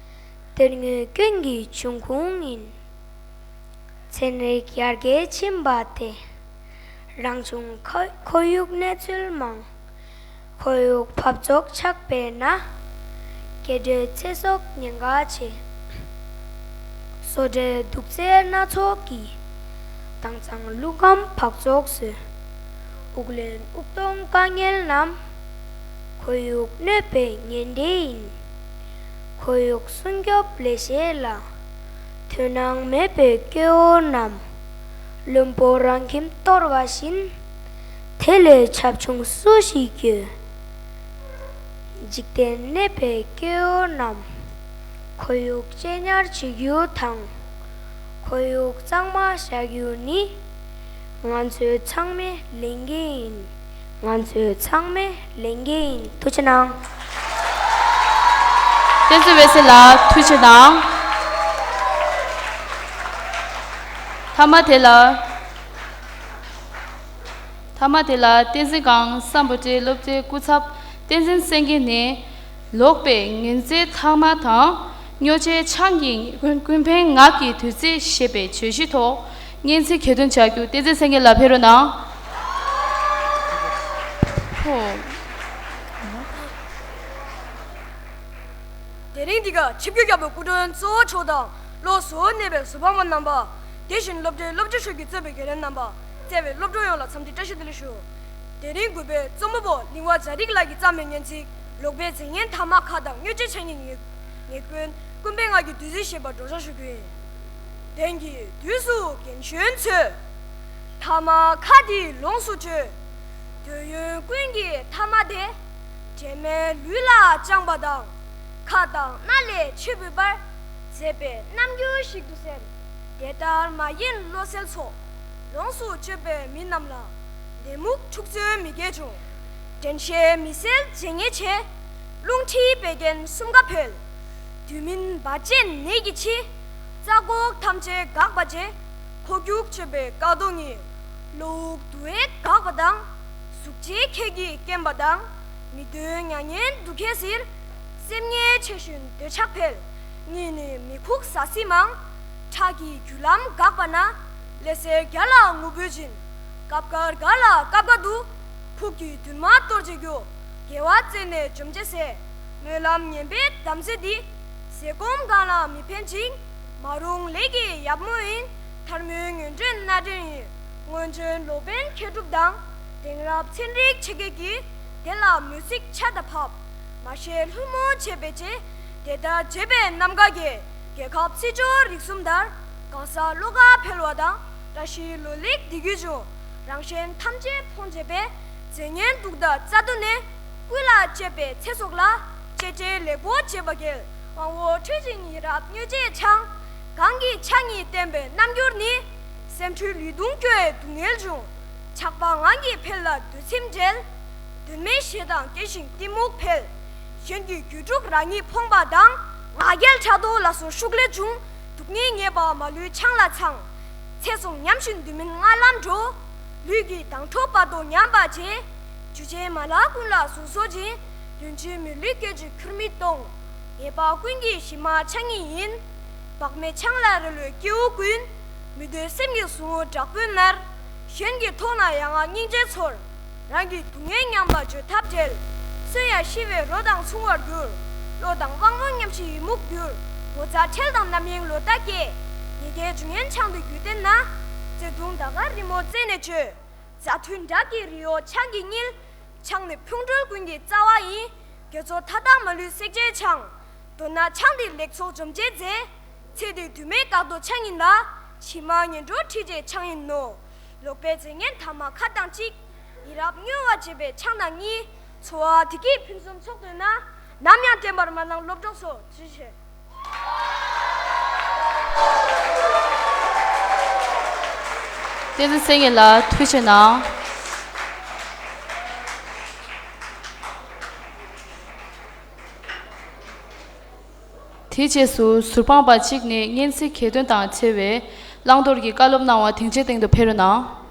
དོན་དངོས་ཀུན་གྱི་འབྱུང་ཁུངས་ཡིན། ཚན་རིག་ཡར་རྒྱས་ཕྱིན་པ་དེ། རང་བྱུང་ཁོར་ཁོར་ཡུག་གནས་ཚུལ་མང་། ཁོར་ཡུག་འབག་བཙོག་ཆགས་པས་ན། སྐྱེ་འགྲོའི་ཚེ་སྲོག་ཉེན་ཁ་ཆེ། བཟོ་གྲྭའི་དུག་རྫས་སྣ་ཚོགས་ཀྱིས། དྭངས་གཙང་རླུང་ཁམས་འབག་བཙོག་བཟོས། དབུགས་ལེན་དབུགས་གཏོང་དཀའ་ངལ་རྣམས། ཁོར་ཡུག་གནོད་པའི་ངན་འབྲས་ཡིན། ཁོར་ཡུག་སྲུང་སྐྱོབ་ལས་བྱེད་ལ། དོན་སྣང་མེད་པའི་སྐྱེ་བོ་རྣམས། བླུན་པོ་རང་ཁྱིམ་གཏོར་བ་བཞིན། དེ་ལས་བྱབ་ཆུང་སུ་ཞིག་ཡོད། འཇིག་རྟེན་གནས་པའི་སྐྱེ་བོ་རྣམས། ཁོར་ཡུག་གཅེས་ཉར་བྱེད་རྒྱུ་དང་། ཁོར་ཡུག་གཙང་མ་བཞག་རྒྱུ་ནི། ང་ཚོའི་ཚང་མའི་ལས་འགན་ཡིན། ང་ཚོའི་ཚང་མའི་ལས་འགན་ཡིན། ཐུགས་རྗེ་གནང་། བསྟན་འཛིན་འོད་ཟེར་ལགས་ཐུགས་རྗེ་གནང་། མཐའ་མ་དེ་ལ། མཐའ་མ་དེ་ལ་བསྟན་འཛིན་སྒང་སམ་བྷོ་ཊའི་སློབ་གྲྭའི་སྐུ་ཚབ་བསྟན་འཛིན་སེང་གེ་ནས། ལོག་པའི་ངན་རྫས་ཐ་མག་དང་། སྨྱོ་བྱེད་ཆང་གིས་ཀུན་ཀུན་ཕན་ངག་གི་བདུད་རྩི་ཞེས་པའི་བརྗོད་གཞིའི་ཐོག་སྙན་ཚིག་གྱེར་འདོན་བྱ་རྒྱུ། བསྟན་འཛིན་སེང་གེ་ལགས་ཕེབས་རོགས་གནང་། ཧོ། དེ་རིང་འདི་ག་ཆིབས་བསྒྱུར་རྒྱལ་པོའི་སྐུ་མགྲོན་གཙོ་བོ་མཆོག་དང་། ལོ་གསར་གནས་པའི་གཟུ་དཔང་པ་རྣམ་པ། དེ་བཞིན་སློབ་གྲྭའི་སློབ་སྤྱི་ཧྲུའུ་ཅི་གཙོས་པའི་དགེ་ལས་རྣམ་པ། བརྩེ་བའི་སློབ་གྲོགས་ཡོངས་ལ་འཚམས་འདྲིའི་བཀྲ་ཤིས་བདེ་ལེགས་ཞུ། དེ་རིང་གུས་པས་རྩོམ་པ་པོ་གླིང་བ་རྒྱ་རིགས་ལགས་ཀྱིས་བརྩམས་པའི་སྙན་ཚིག་ལོག་པའི་རྫས་ངན་ཐ་མག་ཁ་དང་སྨྱོ་བྱེད་ཆང་གི་ཉེས་ཉེས་སྐྱོན་ཀུན་ཕན་ངག་གི་བདུད་རྩི་ཞེས་པ་སྒྲོག་སྦྱང་ཞུ་རྒྱུ་ཡིན། དེང་གི་དུས་སུ་རྒན་གཞོན་ཚོས། ཐ་མག་ཁ་འདི་ལོངས་སུ་སྤྱོད། འདོད་ཡོན་ཀུན་གྱི་ཐ་མག་དེ། དྲན་མེད་ལུས་ལ་བཅངས་པ་དང་། ཁ་དང་སྣ་ལས་མཆེད་པའི་བར། མཛེས་པའི་རྣམ་འགྱུར་ཞིག་ཏུ་གསལ། དེ་ལྟར་མ་ཡིན་བློ་གསལ་ཚོགས། ལོངས་སུ་སྤྱོད་པའི་མི་རྣམས་ལ། ལད་མོ་འཁྲུག་རྩོད་མི་དགེ་འབྱུང་། དྲན་ཤེས་མི་གསལ་བྱེད་ཉེས་ཆེ། རླུང་མཁྲིས་བད་ཀན་གསུམ་ཀ་འཕེལ། དུས་མིན་བད་ཅན་ནད་ཀྱིས་འཆི། རྩ་འགོག་ཐམས་ཅད་འགག་པ་བྱེད། ཁོག་རྒྱུག་སྤྱོད་པའི་བཀག་རྡོ་གཉིས། གློ་དབུགས་དུ་བས་འགག་པ་དང་། གཟུགས་བྱད་མཁལ་གྱིས་སྐེམ་པ་དང་། མིག་ཏོའི་མྱ་ངན་དུག་ཁས་གཟིར། སེམས་ངལ་ཆེ་ཞིང་འདོད་ཆགས་འཕེལ། གཉིད་ནི་མི་ཁུག་ཟ་ཟི་མང་། ཁྲག་གི་རྒྱུ་ལམ་འགག་པ་ན། ལས་ཟད་རྒྱ་ལ་ངུ་འབོད་བྱིན། སྐབས་འགར་གར་ལ་སྐབས་འགར་དུ། ཕུགས་ཀྱི་འདུན་མ་གཏོར་བྱེད་རྒྱུ། དགེ་བ་བཙལ་ནས་འཇོམས་བྱེད་ཟས། སྨོན་ལམ་ངན་པའི་དམ་རྫས་འདི། ཟས་སྐོམ་གང་ལ་མི་ཕན་ཅིང་། མ་རུངས་ལས་ཀྱི་ཡབ་མོ་ཡིན། ཐལ་མོའི་ངན་འདྲེན་སྣ་འདྲེན་ཡིན། སྔོན་བྱོན་ལོ་པཎ་མཁས་གྲུབ་དང་། དེང་རབས་ཚན་རིག་ཆེ་བརྒྱད་ཀྱིས། དེ་ལ་མུ་ཟིག་ཆ་དང་ཕབ། མ་ཤེས་ལྷུན་མོ་བྱེད་པའི་ཆེད། དེ་ལྟར་བྱེད་པའི་རྣམ་དཀར་གྱིས། རྒྱལ་ཁབ་སྲིད་འབྱོར་རིག་གསུམ་དར། གང་ཟག་བློ་དགའ་འཕེལ་བ་དང་། བཀྲ་ཤིས་ལོ་ལེགས་བདེ་སྐྱིད་འབྱུང་། རང་གཞན་ཐམས་ཅད་ཕོངས་བྱེད་པའི། རྫས་ངན་དུག་དང་རྩ་དུ་ནས། ཀུན་ལ་གཅེས་པའི་ཚེ་སྲོག་ལ། གཅེས་སྤྲས་ལེགས་པོ་བྱེད་པ་གལ། དབང་བོ་འཕྲོད་ཅིང་ཡིད་རབ་མྱོས་བྱེད་ཆང་། གང་གིས་ཕྱག་གཉིས་བསྟེན་པའི་རྣམ་འགྱུར་ནི། སེམས་འཁྲུལ་ལུས་གདུང་སྐྱོ་བའི་སྡུག་བསྔལ་འབྱུང་། ཆགས་པ་ངང་གིས་འཕེལ་ལ་འདོད་སེམས་བྲལ། དོན་མེད་ཞེ་སྡང་སྐྱེ་ཞིང་གཏི་མུག་འཕེལ། གཞན་གྱི་རྒྱུད་དཀྲུགས་རང་ཉིད་ཕོངས་པ་དང་། ང་རྒྱལ་ཕྲག་དོག་ལ་སོགས་ཤུགས་ལས་བྱུང་། སྡུག་བསྔལ་ངེས་པ་མ་ལུས་ཆང་ལ་ཚང་། ཚེ་སྲོག་ཉམས་ཤིང་དུས་མིན་ལྔ་ལམ་འགྲོ། ལུས་ཀྱི་མདངས་འཕྲོ་བར་དོ་ཉམས་པར་བྱེད། འཇུ་བྱེད་མ་ལག་ཀུན་ལ་ཟུག་གཟེར་སྦྱིན། དོན་ཆེན་མི་ལུས་སྐད་ཅིག་ཁུར་མི་གཏོང་། ངེས་པ་ཀུན་གྱི་གཞི་མ་ཆང་ཉིད་ཡིན། བག་མེད་ཆང་ལ་རེ་ལོས་སྐྱེ་བོ་ཀུན། མི་འདོད་སེམས་ཀྱི་ཟུག་རྔུ་དྲག་པོས་མནར། གཞན་གྱི་མཐོང་ན་ཡ་ང་སྙིང་རྗེ་ཚོར། རང་གི་སྡུག་བསྔལ་མཉམ་པར་བརྗོད་ཐབས་བྲལ། གསོན་ཡང་ཤི་བའི་རོ་དང་མཚུངས་པར་འགྱུར། བློ་དང་དབང་པོ་ཉམས་ཤིང་ཡི་མུག་འགྱུར། ངོ་ཚ་ཁྲེལ་དང་རྣམ་གཡེང་ལོག་ལྟ་སྐྱེ། ཉེས་སྐྱེལ་འབྱུང་ངན་ཆང་དུ་བརྒྱུད་བསྟེན་ན། བརྩེ་གདུང་ད་ག་རི་མོ་རྩེ་ནས་བཅོས། མཛའ་མཐུན་དགྲ་གི་རི་བོ་ཆང་གིས་བསྙིལ། ཆང་ནི་ཕུང་ཁྲོལ་ཀུན་གྱི་རྩ་བ་ཡིན། དགེ་ཚོགས་མཐའ་དག་མ་ལུས་སྲེག་བྱེད་ཆང་། མདོར་ན་ཆང་འདི་ལེགས་ཚོགས་འཇོམས་བྱེད་རྫས། ཚེ་འདིར་དུས་མེད་བཀག་རྡོ་ཆང་ཡིན་ལ། ཕྱི་མ་ངན་འགྲོར་འཁྲིད་བྱེད་ཆང་ཡིན་ནོ། ལོག་པའི་རྫས་ངན་ཐ་མ་ཁ་དང་གཅིག། ཡིད་རབ་མྱོས་པ་བྱེད་པའི་ཆང་དང་གཉིས། འཚོ་བ་བདེ་སྐྱིད་ཕུན་སུམ་ཚོགས་འདོད་ན། ནམ་ཡང་བསྟེན་པར་མ་གནང་སློབ་གྲོགས་ཚོ། ཐུགས་རྗེ་ཆེ། བསྟན་འཛིན་སེང་གེ་ལགས་ཐུགས་རྗེ་གནང་། དེའི་རྗེས་སུ་ཟུར་དཔང་པ་གཅིག་ནས་སྙན་ཚིག་གྱེར་འདོན་དང་འབྲེལ་བའི་བླང་དོར་གྱི་བཀའ་སློབ་གནང་བ་སྡིངས་ཆའི་སྟེང་དུ་ཕེབས་རོགས་གནང་།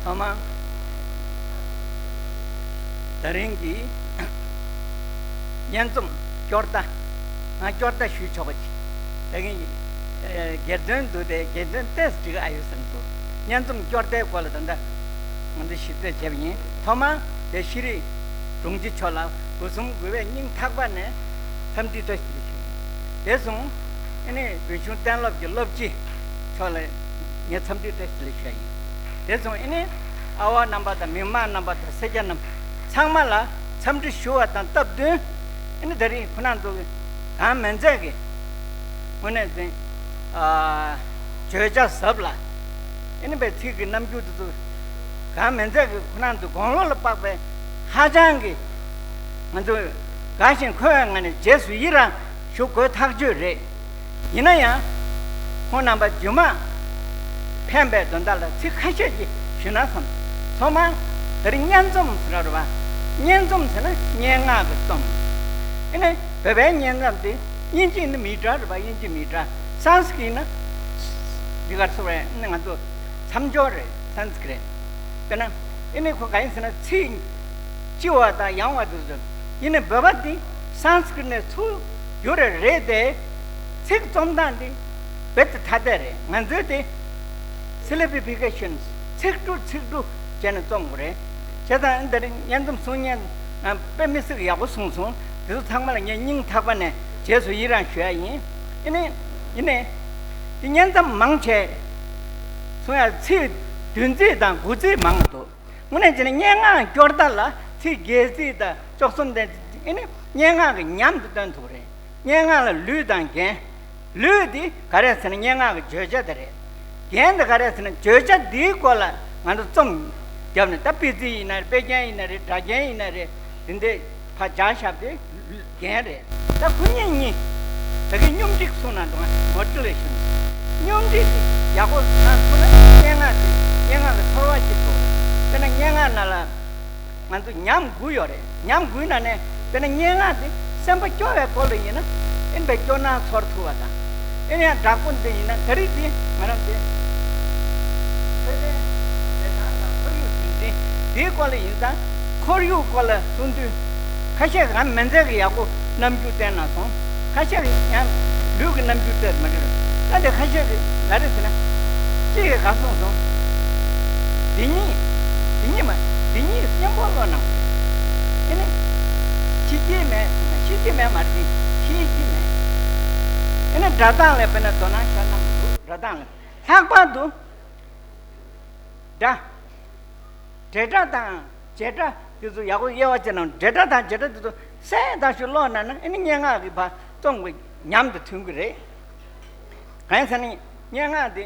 ཐོག་མར། ད་རིང་གི་སྙན་རྩོམ་སྐྱོར་ཟླ། ང་སྐྱོར་ཟླ་ཞུས་ཆོག་པ་ཅིག་ད་གིན་སྒེར་དོན་འདུག་སྟེ། སྒེར་དོན་ཏོག་ཙམ་འགྲིག་ཨ་ཡོད་བསམ་སོང་། སྙན་རྩོམ་སྐྱོར་ཟླའི་སྐོར་ལ་ད་ལྟ་ང་ཚོས་ཞིབ་རྩད་བྱས་པ་ཡིན། ཐོག་མར་དེ་ཤེས་རིག་དྲུང་ཆེ་མཆོག་ལ་སྒོ་གསུམ་གུས་པས་སྙིང་ཐག་པ་ནས་འཚམས་འདྲི་བཀྲ་ཤིས་བདེ་ལེགས་ཞུ། དེ་སོང་ཨ་ནི་བོད་གཞུང་གཏན་སློབ་ཀྱི་སློབ་སྤྱི་མཆོག་ལ་ངས་འཚམས་འདྲི་བཀྲ་ཤིས་བདེ་ལེགས་ཞུ་ཡ་ཡིན། དེ་སོང་ཨ་ནི་ཨ་བ་རྣམ་པ་དང་མི་མང་རྣམ་པ་དང་སེར་སྐྱ་རྣམས་ཚང་མ་ལ་འཚམས་འདྲི་ཞུ་བ་དང་སྟབས་བསྟུན། ཨ་ནི་ད་རིང་ཁོ་རང་ཚོ་གི་གང་མིན་ཚད་ཀྱི་དངོས་གནས་འཛིན་ཨ་བརྗོད་བྱ་ཟབ་ལ་ཨ་ནི་པའི་ཚིག་གི་རྣམ་འགྱུར་དེ་ཚོ་གང་མིན་ཚད་ཀྱི་ཁོ་རང་ཚོ་དགུང་ལོ་ལ་དཔག་པའི་ཧ་ཅང་གི་ང་ཚོས་དགའ་ཞིང་འཁོལ་བའི་ངང་ནས་རྗེས་སུ་ཡི་རང་ཞུ་དགོས་ཐག་ཆོད་རེད། ཡིན་ན་ཡང་ཁོང་རྣམ་པ་རྗེས་མ་ཕན་པའི་དོན་དག་ལ་ཚིག་ཁ་ཤས་ཀྱིས་ཞུས་ན་བསམ། ཐོག་མར་དེ་རིང་སྙན་རྩོམ་ཟེར་བ་རེད་པ། སྙན་རྩོམ་ཟེར་ན་སྙན་ངག་གི་རྩོམ། ཨ་ནི་བོད་པའི་སྙན་རྩོམ་དེ་དབྱིན་ཇི་ནི་མི་འདྲ་རེད་པ། དབྱིན་ཇི་མི་འདྲ། སཾ་སྐྲྀཏ་ན་འདི་གར་སོ་བས་ང་ཚོ་མཚམས་སྦྱོར་རེད། སཾ་སྐྲྀཏ། དཔེར་ན་ཨ་ནི་ཁོ་ག་ཡིན་ཟེར་ན་ཚིག་ལྕི་བ་དང་ཡང་བ་དེ་ཚོ། ཡིན་ནའི་བོད་པ་འདི་སཾ་སྐྲྀཏ་ནས་ཚུར་བསྒྱུར་རེད་དེ། ཚིག་རྩོམ་སྟངས་འདི་རྦད་དེ་ཐ་དད་རེད། ང་ཚོའི་དེ་སི་ལེ་བི་ཕི་ཀེ་ཤན། ཚིག་འབྲུ་ཚིག་འབྲུ་བྱས་ནས་རྩོམ་དགོས་རེད། བྱས་ཙང་འདིར་སྙན་རྩོམ་གསུང་མཁན་དཔེ་མི་སྲིད་ཡག་པོ་གསུངས་སོང་། དེ་ཚོ་ཚང་མ་ལ་ངས་སྙིང་ཐག་པ་ནས་རྗེས་སུ་ཡི་རང་ཞུ་ཡ་ཡིན། ཡིན་ནའི་ཡིན་ནའི་དེ་སྙན་རྩོམ་མང་ཆེ་གསུང་ཡ་ཚིག་བདུན་ཚིག་དང་དགུ་ཚིག་མང་འདུག་དངོས་གནས་བྱས་ན་སྙན་ངག་སྐྱོར་ཟླ་ལ་ཚིག་བརྒྱད་ཚིག་དང་བཅུ་གསུམ་དེ་ཨེ་ནི་སྙན་ངག་གི་ཉམས་དེ་སྟོན་ཐུབ་རེད། སྙན་ངག་ལ་ལུས་དང་རྒྱན། ལུས་དེ་ག་རེ་ཟེར་ན་སྙན་ངག་གི་བརྗོད་བྱ་དེ་རེད། རྒྱན་དེ་ག་རེ་ཟེར་ན་བརྗོད་བྱ་འདིའི་སྐོར་ལ་ང་ཚོ་རྩོམ་བརྒྱབ་ནས། ད་དཔེ་ཚིག་ཡིན་ན་རེད། དཔེ་རྒྱན་ཡིན་ན་རེད། སྒྲ་རྒྱན་ཡིན་ན་རེད། དེ་འདྲའི་ཕར་སྦྱར་བཞག་དེ་རྒྱན་རེད། ད་ཁོ་གཉིས་གཉིས་ད་གིན་སྙོམས་སྒྲིག་གསུངས་ན་འགྲོ། ང་མོ་ཊི་ལེ་ཤན། སྙོམས་སྒྲིག་དེ་ཡག་པོ་གནང་ཐུབ་ན་སྙན་ངག་དེ་སྙན་ངག་གི་ཚོར་བ་ཅིག་འགྲོ་རེད། དཔེར་ན་སྙན་ངག་ནང་ལ་ང་ཚོ་ཉམས་དགུ་ཡོད་རེད། ཉམས་དགུའི་ནང་ནས་དཔེར་ན་སྙན་ངག་དེ་སེམས་པ་སྐྱོ་བའི་སྐོར་ལ་ཡིན་ན་ཨེ་ནི་པའི་སྐྱོ་སྣང་ཚོར་ཐུབ་པ་དང་། ཨེ་ནི་ཡང་དྲག་པོ་འདི་ཡིན་ན་ད་རེས་དེ་ང་རང་དེ་ཚེ་ཏན་ལས་དང་ཁོར་ཡུག་རྒྱུན་འཛིན་དེའི་སྐོར་ལ་ཡིན་ཙང་། ཁོར་ཡུག་སྐོར་ལ་གསུང་དུས་ཁ་ཤས་ཀྱིས་ང་མི་ཚེ་གི་ཡག་པོ་རྣམ་འགྱུར་བསྟན་གནང་སོང་། ཁ་ཤས་ཀྱིས་ཡང་ལུས་ཀྱི་རྣམ་འགྱུར་བསྟན་མ་རེད། ད་དེ་ཁ་ཤས་ཀྱིས་ག་རེ་ཟེར་ན། གཅིག་གིས་ག་གསུངས་སོང་། འདི་གཉིས། འདི་གཉིས་མ། འདི་གཉིས་གཉེན་པོ་བློ་གནང་བ་རེད། ཨེ་ནི། ཕྱི་རྒྱལ་མེད་ཟེར་ན་ ཤེས་ཀྱི་མེད་མ་རེད། ཤེས་ཀྱི་མེད། ཨེ་ནི་སྒྲ་གདངས་ལ་དཔེར་ན་དོ་སྣང་ཤར་གནང་གི་འདུག་སྒྲ་གདངས་ལ། ལྷག་པར་དུ་སྒྲ། འབྲེལ་སྒྲ་དང་བྱེད་སྒྲ་དེ་ཚོ་ཡག་པོ་དབྱེ་བ་ཕྱེ་ན། འབྲེལ་སྒྲ་དང་བྱེད་སྒྲ་དེ་ཚོ་གསལ་དག་ཞིག་ཀློག་གནང་ན། ཨེ་ནི་སྙན་ངག་གི་བར་སྟོང་གི་ཉམས་དང་མཐུན་གྱི་རེད། གང་ཡིན་ཟེར་ན་སྙན་ངག་དེ།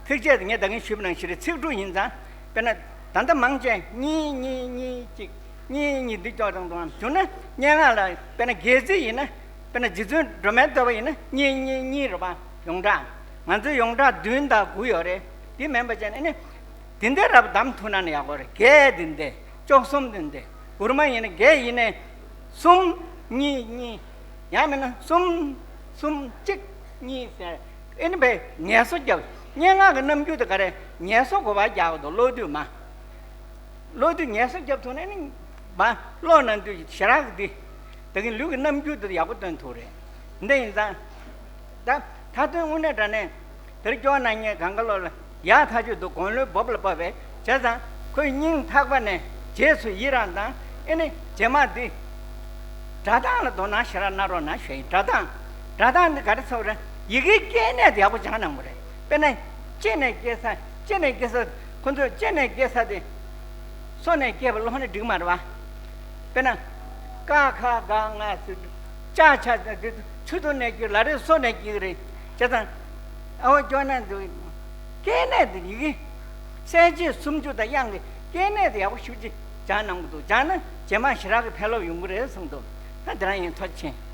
ཚིགས་བཅད་དེ་ངས་ད་གིན་ཞུས་པ་ནང་བཞིན་རེད། ཚིག་འབྲུ་ཡིན་ཙང་། དཔེར་ན་ད་ལྟ་མང་ཆེ་གཉིས་གཉིས་གཉིས་གཅིག་གཉིས་གཉིས་འདི་ཀྱོག་ཀྱོག་འདུག་ཨང་། བྱུང་ན་སྙན་ངག་ལ་དཔེར་ན་སྒལ་ཚིགས་ཡིན་ན། དཔེར་ན་རྗེ་བཙུན་སྒྲོལ་མའི་བསྟོད་པ་ཡིན་ན་གཉིས་གཉིས་གཉིས་རེད་པ། ཡོངས་གྲགས། ང་ཚོའི་ཡོངས་གྲགས་བདུན་དང་དགུ་ཡོད་རེད། དེ་མིན་པ་བྱས་ན་ཨེ་ནི་དེ་འདྲ་རབ་བདམས་ཐུབ་ན་ནི་ཡག་པོ་རེད། བརྒྱད་དེ་འདྲ། བཅུ་གསུམ་དེ་འདྲ། དགུ་མ་ཡིན་ན་བརྒྱད་ཡིན་ནའི་གསུམ་གཉིས་གཉིས། ཡང་མིན་ན་གསུམ་གསུམ་གཅིག་གཉིས་ཟེར། ཨེ་ནི་བས་ངལ་གསོ་རྒྱབ། སྙན་ངག་གི་རྣམ་འགྱུར་དེ་ག་རེ་ངལ་གསོ་གོ་བ་རྒྱག་གི་འདུག་ཀློག་དུས་མ། ཀློག་དུས་ངལ་གསོ་རྒྱབ་ཐུབ་ན་ནི་མ། ཀློག་གནང་དུས་ཞེ་དྲག་གི་འདི། ད་གིན་ལུས་ཀྱི་རྣམ་འགྱུར་དེ་ཡག་པོ་སྟོན་ཐུབ་རེད། འདི་ཡིན་ཙང་། ད་མཐའ་དོན་དངོས་གནས་དྲང་གནས་དེར་སྐྱོར་གནང་མཁན་གང་ག་ལོག་ལ་ཡག་ཐག་ཆོད་འདུག་དགུང་ལོའི་བབ་ལ་བབས་པས། བྱས་ཙང་ཁོའི་སྙིང་ཐག་པ་ནས་རྗེས་སུ་ཡི་རང་དང་། ཨེ་ནི་རྗེས་མ་འདི་སྒྲ་གདངས་ལ་དོ་སྣང་ཞེ་དྲག་གནང་རོགས་གནང་ཞུ་ཡིན། སྒྲ་གདངས། སྒྲ་གདངས་འདི་ག་རེ་ཚོགས་རེད། ཡི་གེའི་སྐྱེ་གནས་དེ་ཡག་པོ་སྦྱང་གནང་དགོས་རེད། དཔེར་ན་ལྕེ་ནས་སྐྱེ་ས། ལྕེ་ནས་སྐྱེ་ས། ཁོ་ཚོས་ལྕེ་ནས་སྐྱེ་ས་དེ་སོ་ནས་སྐྱེས་པ་ཀློག་ན་འགྲིག་མ་རེད་པ། དཔེར་ན། ཀ་ཁ་ག་ང་ཟེར། ཅ་ཆ་ཟེར། དེ་ཆུ་ཚོད་ནས་སྐྱེ། ལ་རེ་སོ་ནས་སྐྱེ་གི་རེད། བྱས་ཙང་ཨ་བ་སྐྱོ་ན་འདུག་སྐྱེ་གནས་དེ་ཡི་གེ། གསལ་བྱེད་སུམ་ཅུ་དང་དབྱངས་ཀྱི་སྐྱེ་གནས་དེ་ཡག་པོ་ཞེ་པོ་ཅིག་སྦྱང་གནང་གི་འདུག་སྦྱངས་ན་རྗེས་མ་ཞེ་དྲག་གི་ཕན་རླབས་ཡོང་གི་རེད་གསུངས་འདུག་ད་དེ་རང་ཡིན། ཐུགས་རྗེ་ཆེ།